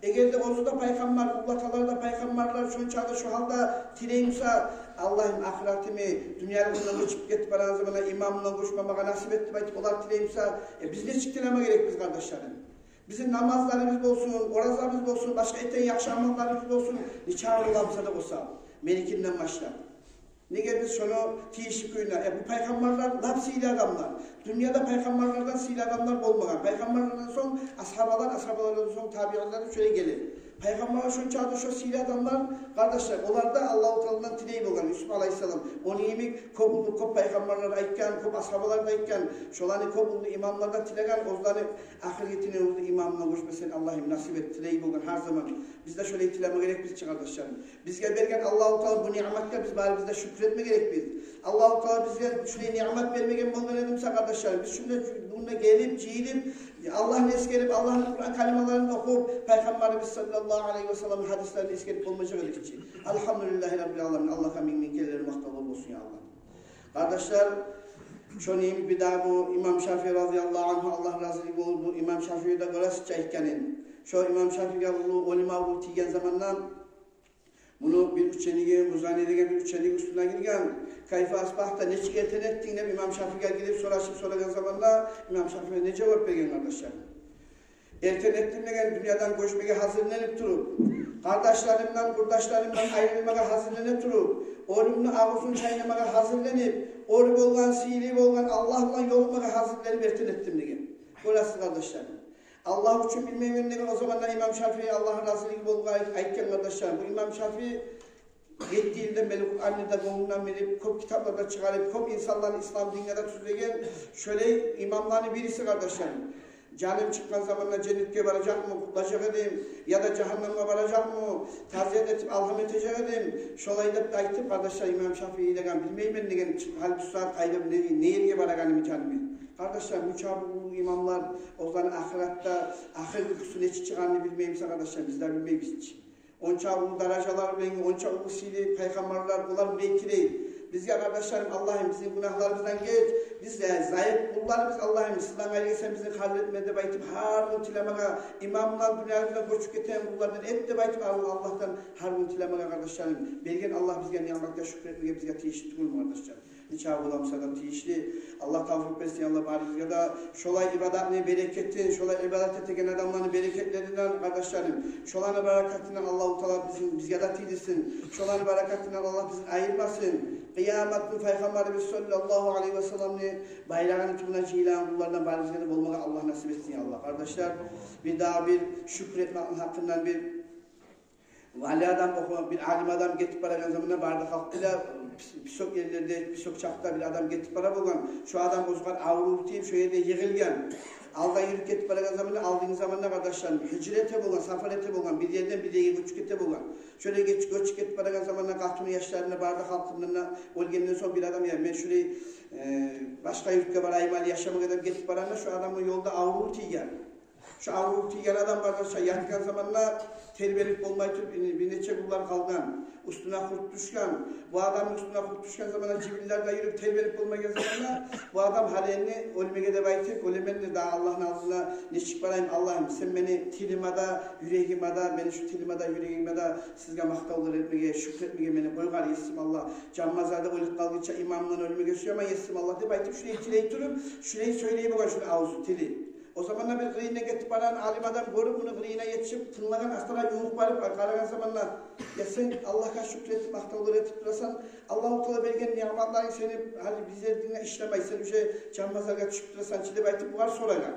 Эгер де оьзю де пайхаммар, уллаталары да пайхаммарлар, шончакъы да шо гьалда тилей буса: «Аллагьым, ахыратымны, дюньялыгъымдан гёчюп гетип барагъан заманда иман булан гёчме магъа насип эт», — деп айтып олар тилей буса, э, биз нечик тилеме герекбиз, къардашларым? Бизин намазларыбыз болсун, оразабыз болсун, башгъа этеген яхшы амалларыбыз болсун, нечакъы бола буса да осал, меникинден башлап. Неге биз шону тийишли кюйде, э, бу пайхаммарлар лап сыйлы адамлар. Дюньяда пайхаммарлардан сыйлы адамлар болмагъан. Пайхаммарлардан сонг асгьабалар, асгьабалардан сонг табиинлер, шолай геле. Пайхаммаргъа шончакъы да шо сыйлы адамлар, къардашлар, олар да Аллагьу Тааладан тилей болгъан. Юсуп алайгьиссалам, ону йимик кёп уллу, кёп пайхаммарлар айтгъан, кёп асгьабалар да айтгъан, шоланы кёп уллу имамлар да тилеген, оьзлени ахыргъы этеген уллу имамына гёчмесин, Аллагьым, насип эт, тилей болгъан гьар заман. Биз де шолай тилеме герекбиз чи, къардашларым. Бизге берген Аллагьу Таала бу ниъматгъа биз барыбыз да шюкюр этме герекбиз. Аллагьу Таала бизге шулай ниъмат бермеген болгъан эди буса, къардашларым, биз шунда, мунда гелип, жыйылып, Аллагьны эсгерип, Аллагьны Къуран калималарын охуп, Пайхаммарыбыз саллаллагьу алайгьи ва салламны гьадислерин эсгерип болмажакъ эдик чи. Альгьамдулиллагьи раббиль аламин. Аллагьгъа минг-минг керен макътавлар болсун, я Аллагь. Къардашлар, шону йимик бир дагъы бу имам Шафии разияллагьу ангьу, Аллагь разилиги болсун, бу имам Шафии де гёресиз чи айтгъанын. Шо имам Шафииге уллу олим аврув тийген заманда, муну бир учениги, Музани деген бир учениги уьстюне гирген. «Кайфа асбахта, нечик эртен этдинг?» деп имам Шафииге гирип сорашып сорагъан заманда, имам Шафии не жавап берген, къардашлар? «Эртен этдим, — деген, — дюньядан гёчмеге гьазирленип туруп, къардашларымдан, къурдашларымдан айрылмагъа гьазирленип туруп, оьлюмню авзун чайнамагъа гьазирленип, оьр болгъан, сыйлы болгъан Аллагь булан ёлукъмагъа гьазирленип эртен этдим», — деген. Гёресиз, къардашлар. «Аллагь учун билмеймен», — деген о заманда имам Шафии, Аллагьны разилиги болгъан, айтгъан, къардашлар. Бу имам Шафии етти йылдан берли Къуранны да гёнгюнден билип, кёп китаплар да чыгъарып, кёп инсанланы ислам динине де тюзлеген шолай имамланы бириси, къардашлар. «Жаным чыкъгъан заманда женнетге баражакъмы, къутлажакъ эдим, яда жагьаннемге баражакъмы, тазият этип, алгьам этежек эдим». Шолай деп айтып, къардашлар, имам Шафии деген, «Билмеймен, — деген, — гьали бу сагьат къайда, не, не ерге барагъанымны жанымны». Къардашлар, мунча уллу имамлар, оланы ахыратда ахыр уькюсю нечик чыгъагъанны билмеймисе, къардашлар, биз де билмейбиз чи. Онча уллу даражалар булан, онча уллу сыйлы пайхаммарлар, олар булай тилей бизге, къардашларым, Аллагьым, бизин гюнагьларыбыздан геч, биз, э, зайып къулларбыз, Аллагьым, сенден къайры сен бизин къабул этме деп айтып, гьар гюн тилемеге, имамлар, дюньябыздан гёчюп гетеген къуллардан эт деп айтып, Аллагь, Аллагьдан гьар гюн тилемеге, къардашларым. Берген Аллагь бизге ниъматгъа шюкюр этмеге бизге тийишли тюгюлмю, къардашлар? Нечакъы боламса да тийишли. Аллагь тавфикъ берсин, Аллагь барыбызгъа да шолай ибадатны берекетин, шолай ибадат этеген адамланы берекетлеринден, къардашларым. Шоланы баракатындан Аллагьу Таала бизин, бизге де тийдирсин. Шоланы баракатындан Аллагь бизин айырмасын. Къыямат гюн Пайхаммарыбыз саллаллагьу алайгьи ва салламны байрагъыны тюбюне жыйылагъан къуллардан барыбызгъа да болмагъа Аллагь насип этсин, я Аллагь. Къардашлар, бир дагъы бир шюкюр этмекни гьакъындан бир вали адам, оху-, бир алим адам гетип барагъан заманда бары да халкъ биле, пес-, песок ерлерде, песок чакъда бир адам гетип бара болгъан. Шо адам оьзюне аврув тийип, шо ерде йыгъылгъан. Алда юрюп гетип барагъан заманда, алдынгы заманда, къардашларым, гьижра эте болгъан, сапар эте болгъан, бир ерден бир ерге гёчюп гете болгъан. Шолай гёч-, гёчюп гетип барагъан заманда къатыны, яшларына, бары да халкъына да, оьлгенден сонг бир адам, я, мен шолай, э, башгъа юртгъа барайым гьали яшамагъа деп гетип барагъанда, шо адамгъа ёлда аврув тийген. Шо аврув тийген адам, къардашлар, ятгъан заманда тербенип болмай туруп, бир нече гюнлер къалгъан. Уьстюне къурт тюшген. Бу адамны уьстюне къурт тюшген заманда жибинлер де юрюп, тербенип болмайгъан заманда, бу адам гьали энни оьлмеге деп айтып, оьлемен де дагъы Аллагьны алдына нечик барайым, Аллагьым, сен мени тилиме де, юрегиме де, мени шу тилиме де, юрегиме де сизге макътавлар этмеге, шюкюр этмеге мени къойгъар, Есим Аллагь. Жан мазарда оьлюп къалгъынча иманымдан оьлмеге сюемен, Есим Аллагь, деп айтып, шулай тилей туруп, шулай сёйлей болгъан шуну авзу, тили. О заманда бир къырыйындан гетип барагъан алим адам гёрюп, муну къырыйына етишип, тынлагъан, астаракъ ювукъ барып къарагъан заманда: «Я, сен Аллагьгъа шюкюр этип, макътавлар этип турасан, Аллагьу Таала берген ниъматларынг сени гьали бизлердинге ишлемей, сен уже жан мазаргъа тюшюп турасан чы», — деп айтып, бугъар сорагъан.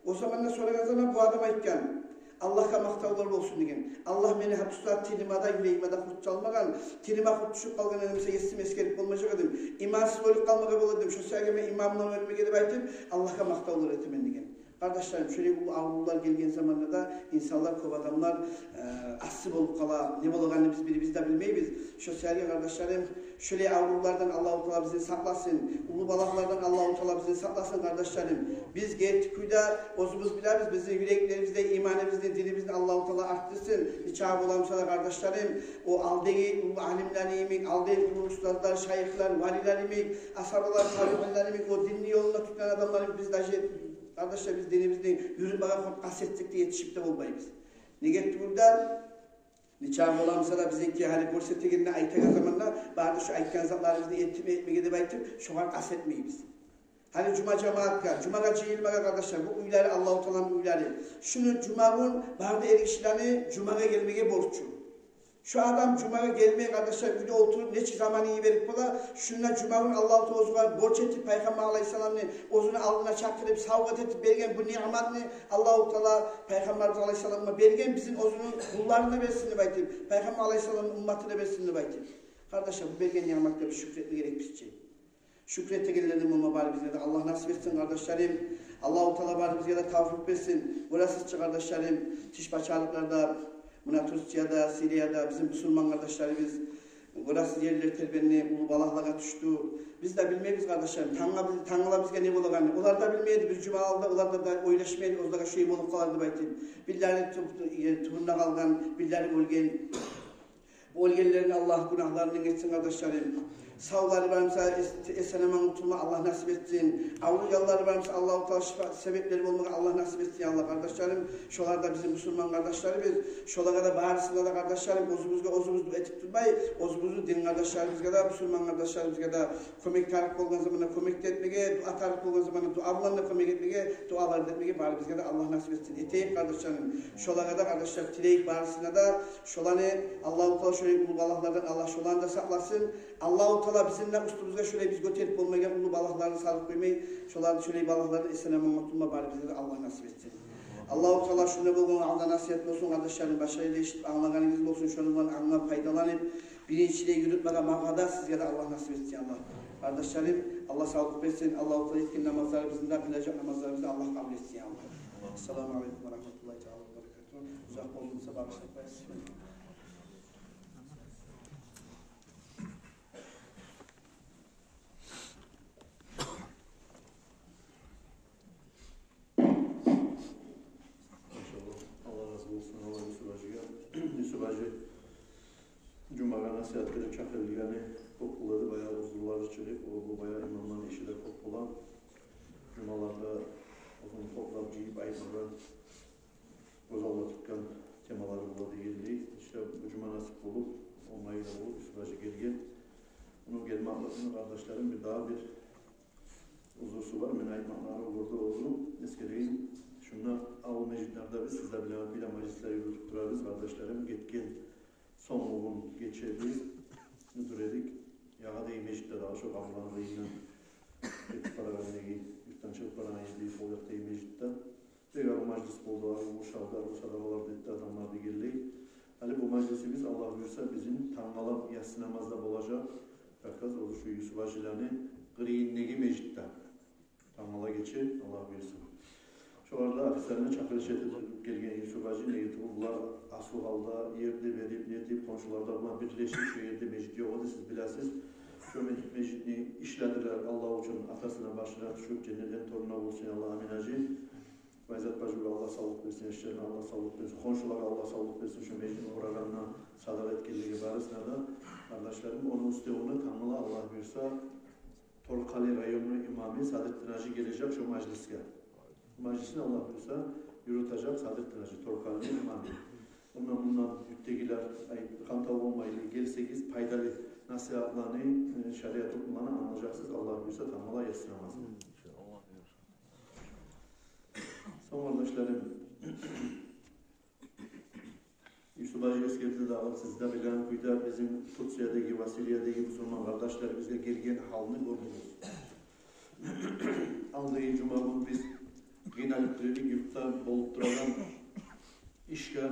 О заманда сорагъан заманда бу адам айтгъан: «Аллагьгъа макътавлар болсун, — деген. — Аллагь мени гьатта тилиме де, юрегиме де къурт салмагъан. Тилиме къурт тюшюп къалгъан эди буса, Есим, эсгерип болмажакъ эдим. Имансыз оьлюп къалмагъа бола эдим. Шо саялы мен иманымдан оьлмеге деп айтып, Аллагьгъа макътавлар этемен», — деген. Къардашларым, шолай уллу аврувлар гелген заманда да инсанлар, кёп адамлар, э, асси болуп къала. Не болагъанны биз бирибиз де билмейбиз. Шо саялы, къардашларым, шолай аврувлардан Аллагьу Таала бизин сакъласын. Уллу балагьлардан Аллагьу Таала бизин сакъласын, къардашларым. Биз герти кюйде оьзюбюз билебиз, бизин юреклерибизде иманыбызны, динибизни Аллагьу Таала артдырсын. Нечакъы боламса да, къардашларым, о алдагъы уллу алимлени йимик, алдагъы уллу устазлар, шайыхлар, валилер йимик, асгьабалар, табиинлер йимик, о динни ёлунда тутгъан адамлар йимик, биз даже, къардашлар, биз динибизни юрютмеге къаст этсек де, етишип де болмайбыз. Неге тюгюл де, нечакъы боламса да, бизинки гьали гёрсетегенде, айтагъан заманда, бары да шо айтгъан затларыбызны этип, этмеге деп айтып, шогъар къаст этмейбиз. Гьали жума жамаатгъа, жумагъа жыйылмагъа, къардашлар, бу уьйлери Аллагьу Тааланы уьйлери. Шуну жума гюн бары да эргишилени жумагъа гелмеге борчу. Шу адам жумагъа гелмей, къардашлар, уьйде олтуруп нечик заманын йиберип бола? Шунда жума гюн Аллагьу Таала оьзюне борч этип, Пайхаммар алайгьиссаламны оьзюню алдына чакъырып, савгъат этип берген бу ниъматны Аллагьу Таала Пайхаммар алайгьиссаламгъа берген, бизин оьзюню къулларына берсин деп айтып, Пайхаммар алайгьиссаламны умматына берсин деп айтып. Къардашлар, бу берген ниъматгъа биз шюкюр этме герекбиз чи. Шюкюр этегенлерден болма барыбызгъа да Аллагь насип этсин, къардашларым. Аллагьу Таала барыбызгъа да тавфикъ берсин. Гёресиз чи, къардашларым, тыш пачалыкъларда, муна Турцияда, Сирияда бизин бусурман къардашларыбыз, гёресиз, ерлер тербенди, уллу балагьлагъа тюшдю. Биз де билмейбиз, къардашларым, тангала биз-, тангала бизге не болагъанын. Олар да билмейди, бир жума алда олар да, да ойлашмайды, оьзлеге шулай болуп къалар деп айтып. Бирлери тюп-, ер тюбюнде къалгъан, бирлери оьлген. Оьлгенлерини Аллагь гюнагьларындан гечсин, къардашларым. Савлары бар буса, эс-, эсен-аман къутулма Аллагь насип этсин. Авругъанлары бар буса, Аллагьу Таала шифа себеплери болмагъа Аллагь насип этсин, я Аллагь, къардашларым. Шолар да бизин бусурман къардашларыбыз. Шолагъа да, барысына да, къардашларым, оьзюбюзге оьзюбюз дуа этип турмай, оьзюбюзню дин къардашларыбызгъа да, бусурман къардашларыбызгъа да кёмек тарыкъ болгъан заманда кёмек де этмеге, дуа тарыкъ болгъан заманда дуа булан да кёмек этмеге, дуалар да этмеге барыбызгъа да Аллагь насип этсин. Этейик, къардашларым. Шолагъа да, къардашлар, тилейик барысына да. Шоланы Аллагьу Таала шолай уллу балагьлардан Аллагь шоланы да сакъласын. Аллагьу Таала бизин де уьстюбюзге шолай биз гётерип болмайгъан уллу балагьланы салып къоймай, шоланы шолай балагьлардан эсен-аман къутулма барыбызгъа да Аллагь насип этсин. Аллагьу Таала шунда болгъан алда насигьат болсун, къардашларым, башгъа ерде эшитип англагъаныгъыз болсун, шону булан англап пайдаланып, биринчилей юрютмеге магъа да, сизге де Аллагь насип этсин, я Аллагь. Къардашларым, Аллагь савлукъ берсин, Аллагьу Таала этген намазларыбызны да, къылажакъ намазларыбызны да Аллагь къабул этсин, я Аллагь. Ассаламу алейкум ва рагьматуллагьи таала ва баракатугь. Узакъ болдумса, багъышлап къоясыз. Машаллагь. Аллагь рази болсун, Аллагь Юсуп гьажиге. Юсуп гьажи жумагъа насигьатгъа деп чакъырылгъаны кёп болады, баягъы узурлары чыгъып, о, бу баягъы имамланы иши де кёп бола. Жумаларда оьзюн топлап, жыйып айтмагъа гёз алда тутгъан темалары бола дегенлей. Иште бу жума насип болуп, онгайлы болуп, Юсуп гьажи гелген. Ону гелмекликни, къардашларым, бир дагъы бир узурсу бар. Мен айтмакъланы гёрдю оьзю. Эсгерейим. Шунда авул межитлерде биз, сиз де биле, бир де мажлислер юрютюп турабыз, къардашларым. Гетген сонгугюн гече биз юрюдюк Ягъадагъы межитде, дагъы шо къабурланы къырыйындан гетип барагъан, неге, юртдан чыгъып барагъан ерде, сол якъдагъы межитде. Бек арив мажлис болду, арив къуршалды, арив садагъалар да этди адамлар дегенлей. Гьали бу мажлисибиз, Аллагь буюрса, бизин тангала ясси намазда болажакъ. Как раз оьзю шу Юсуп гьажилени къырыйындагъы межитде. Тангала гече, Аллагь буюрса. Шолар да официально чакъырыш этип гелген Юсуп гьажи, неге тюгюл булар асыл гьалда ер де берип, нетип, хоншулар да булан бирлешип, шо ерде межит ёкъ эди, сиз билесиз. Шо межит, межитни ишледилер Аллагь учун, атасына башына тюшюп, женнетлени торунда болсун, Аллагь, амин, гьажи. Байзат бажиге Аллагь савлукъ берсин, эшиклерине Аллагь савлукъ берсин, хоншулагъа Аллагь савлукъ берсин, шо межитни къурагъанына, садагъа этгенлеге, барысына да. Къардашларым, ону уьстевюне тангала, Аллагь буюрса, Торкъали районну имамы Садрутдин гьажи гележек шо мажлисге. Мажлисни, Аллагь буюрса, юрютежек Садрутдин гьажи, Торкъалини имамы. Ондан-мундан юртдагъылар, ай, хантав болмайлы гелсегиз, пайдалы насигьатланы, э, шариат гьукмуланы англажакъсыз, Аллагь буюрса, тангала ясси намазгъа. Сонг, къардашларым, Юсуп гьажи эсгерди дагъы, сиз де билген кюйде, бизин Турциядагъы ва Сириядагъы бусурман къардашларыбызгъа гелген гьалны гёрдюгюз. Алдагъы жума гюн биз къыйналып тура эдик, юртда болуп турагъан ишге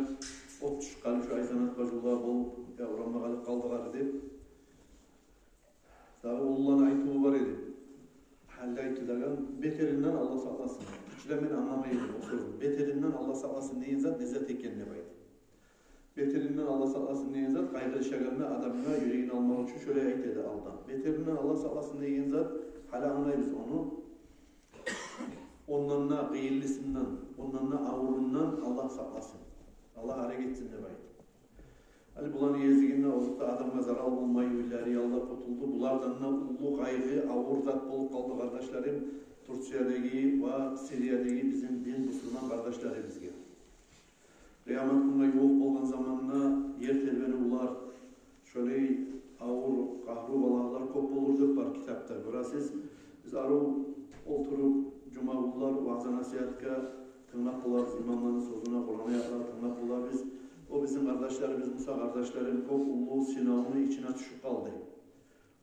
от тюшюп къалып, шу Айзанат бажиге болуп, я, урамда къалып къалдыгъар деп. Дагъы уллуланы айтыву бар эди. Гьали де айтылагъан, бетеринден Аллагь сакъласын. Тюркче мен англамай эдим о сёзню. Бетеринден Аллагь сакъласын деген зат не зат экен деп айтып. Бетеринден Аллагь сакъласын деген зат, къайгъырышагъанда адамгъа юрегин алмакъ учун шолай айта эди алда. Бетеринден Аллагь сакъласын деген зат, гьали англайбыз ону. Ондан да къыйынлысындан, ондан да авурундан Аллагь сакъласын. Аллагь арек этсин деп айтып. Гьали буланы гезигинде озокъда адамгъа зарал болмай, уьйлери, яллар къутулду. Булардан да уллу къайгъы, авур зат болуп къалды, къардашларым, Турциядагъы ва Сириядагъы бизин дин бусурман къардашларыбызгъа. Къыямат гюнге ювукъ болгъан заманда ер тербенивлер, шолай авур къагьру балагьлар кёп болур деп бар китапда. Гёресиз, биз арив олтуруп, жума гюнлер ваъза-насигьатгъа тынглап болабыз, имамланы сёзюне, Къуран аятлар тынглап болабыз. О бизин Къардашларыбыз буса, къардашларым, кёп уллу сынавну ичине тюшюп къалды.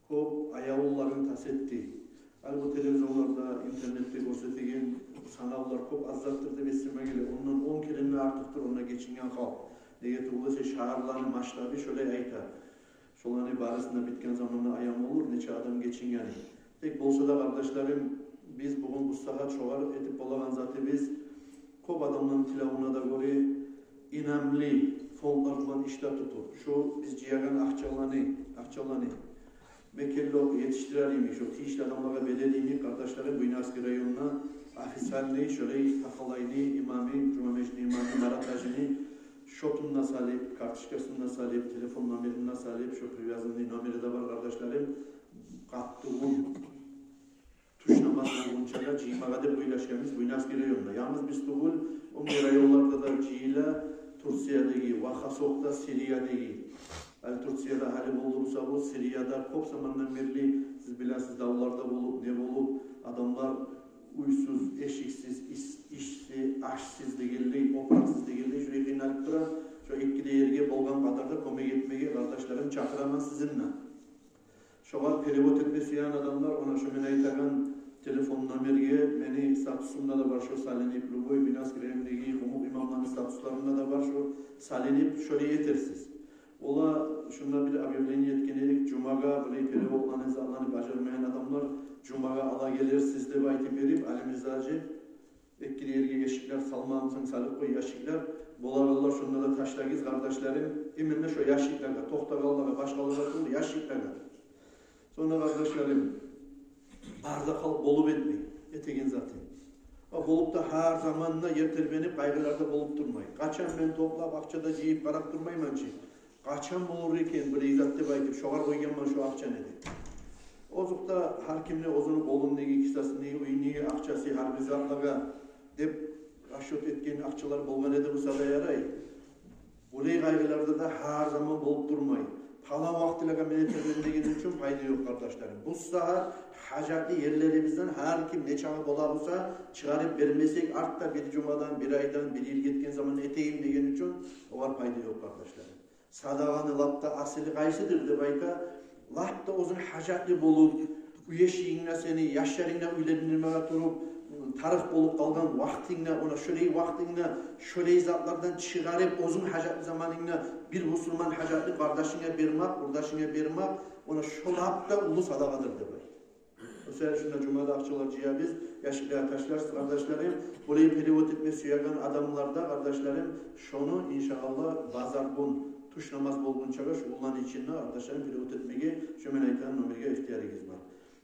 Кёп аявлуларын тас этди. Гьали бу телевизорларда, интернетде гёрсетеген санавлар кёп аз затдыр деп эсиме геле. Ондан он керен де артыкъдыр онда гечинген халкъ. Неге тюгюл эсе, шагьарланы масштабы шолай айта. Шоланы барысын да битген заманда аян болур, нече адам гечингени. Тек болса да, къардашларым, биз бугюн бу сагьат шогъар этип болагъан затыбыз, кёп адамланы тилевюне де гёре, инамлы фондлар булан ишлеп тутуп, шо биз жыягъан акъчаланы, акъчаланы мекенли етишдирер йимик, шо тийишли адамлагъа берер йимик, къардашларым, Буйнакский районда официальный шолай Тахалайны имамы, жума межитни имамы Марат гьажини счётун да салып, карточкасын да салып, телефон номерин де салып, шо привязанный номери де бар, къардашларым, къаттыгъын тюш намаз болгъунчагъа жыймагъа деп ойлашгъанбыз Буйнакский районда. Янгыз биз тюгюл, оьнге районларда да жыйыла, Турциядагъы, ва хасокъда Сириядагъы. Гьали Турцияда гьали болду буса бу, Сирияда кёп замандан берли, сиз билесиз, давлар да болуп, не болуп, адамлар уьйсюз, эшиксиз, иш-, ишсиз, ашсыз дегенлей, опуракъсыз дегенлей, шулай къыйналып тура. Шо эки де ерге болгъан къадарда кёмек этмеге, къардашларым, чакъыраман сизин де. Шогъар перевод этме сюеген адамлар, она шо мен айтагъан телефон номерге, мени статусумда да бар шо салынып, любой Буйнакский райондагъы къумукъ имамланы статусларында да бар шо салынып, шолай этерсиз. Ола шунда бир объявление этген эдик, жумагъа булай переводланы, затланы бажармайгъан адамлар жумагъа ала гелерсиз деп айтып берип, Алимирза гьажи, эки де ерге ящиклер салмагъансан, салып къой ящиклер. Болагъанлар шунда да ташлагъыз, къардашларым. Именно шо ящиклеге, токътагъанлагъа, башгъалагъа тюгюл, ящиклеге. Сонг да, къардашларым, бары да халкъ болуп этмей этеген затын. Ва болуп да гьар заманда ер тербенип, къайгъыларда болуп турмай. Къачан мен топлап, акъча да жыйып къарап турмайман чы. Къачан болур экен бир изат деп айтып, шогъар къойгъанман шо акъчаны деп. Озокъда, гьар кимни оьзюню къолундагъы, кисасындагъы, уьюндеги акъчасы, гьар бир затлагъа деп расчёт этген акъчалар болгъан эди буса да ярай. Булай къайгъыларда да гьар заман болуп турмай, палан вакътилагъа мен этермен деген учун пайда ёкъ, къардашларым. Бу сагьат гьажатлы ерлерибизден гьар ким нечакъы бола буса чыгъарып бермесек, артда бир жумадан, бир айдан, бир йыл гетген заман этейим деген учун, огъар пайда ёкъ, къардашларым. Садагъаны лап да асили къайсыдыр деп айта, лап да оьзюнг гьажатлы болуп, уьй эшигингде сени, яшларынгны уьйлендирмеге туруп, тарыкъ болуп къалгъан вакътингде, она шолай вакътингде шолай затлардан чыгъарып, оьзюнг гьажатлы заманынгда бир бусурман гьажатлы къардашынга бермек, къурдашынга бермек, она шо лап да уллу садагъадыр деп айта. О саялы шунда жумада акъчалар жыябыз, ящиклеге ташларсыз, къардашларым. Булай перевод этме сюеген адамлар да, къардашларым, шону, иншааллагь, базар гюн тюш намаз болгъунчагъа шо улланы ичинде, къардашларым, перевод этмеге шо мен айтагъан номерге ихтиярыгъыз бар.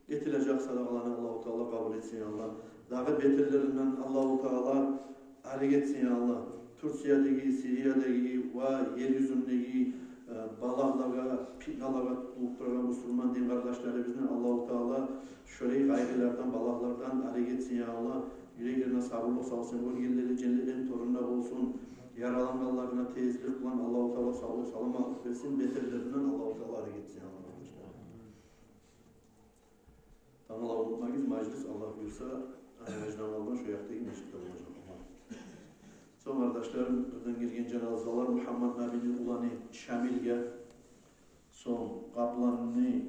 Этилежек садагъаланы Аллагьу Таала къабул этсин, я Аллагь. Дагъы бетерлеринден Аллагьу Таала арек этсин, я Аллагь. Турциядагъы, Сириядагъы ва ер юзюндеги, э, балагьлагъа, питналагъа тутулуп турагъан бусурман дин къардашларыбызны Аллагьу Таала шолай къайгъылардан, балагьлардан арек этсин, я Аллагь. Юреклерине сабурлукъ салсын, оьлгенлери женнетлени торунда болсун. Яралангъанларына тезлик булан Аллагьу Таала савлукъ, саламатлыкъ берсин, бетерлеринден Аллагьу Таала арек этсин, я Аллагь, къардашлар. Тангала унутмагъыз, мажлис, Аллагь буюрса, Агьаждан алгъан шо якъдагъы межитде болажакъ. Сонг, къардашларым, бирден гелген жаназалар Мугьаммат набини уланы Шамилге, сонг Къапланны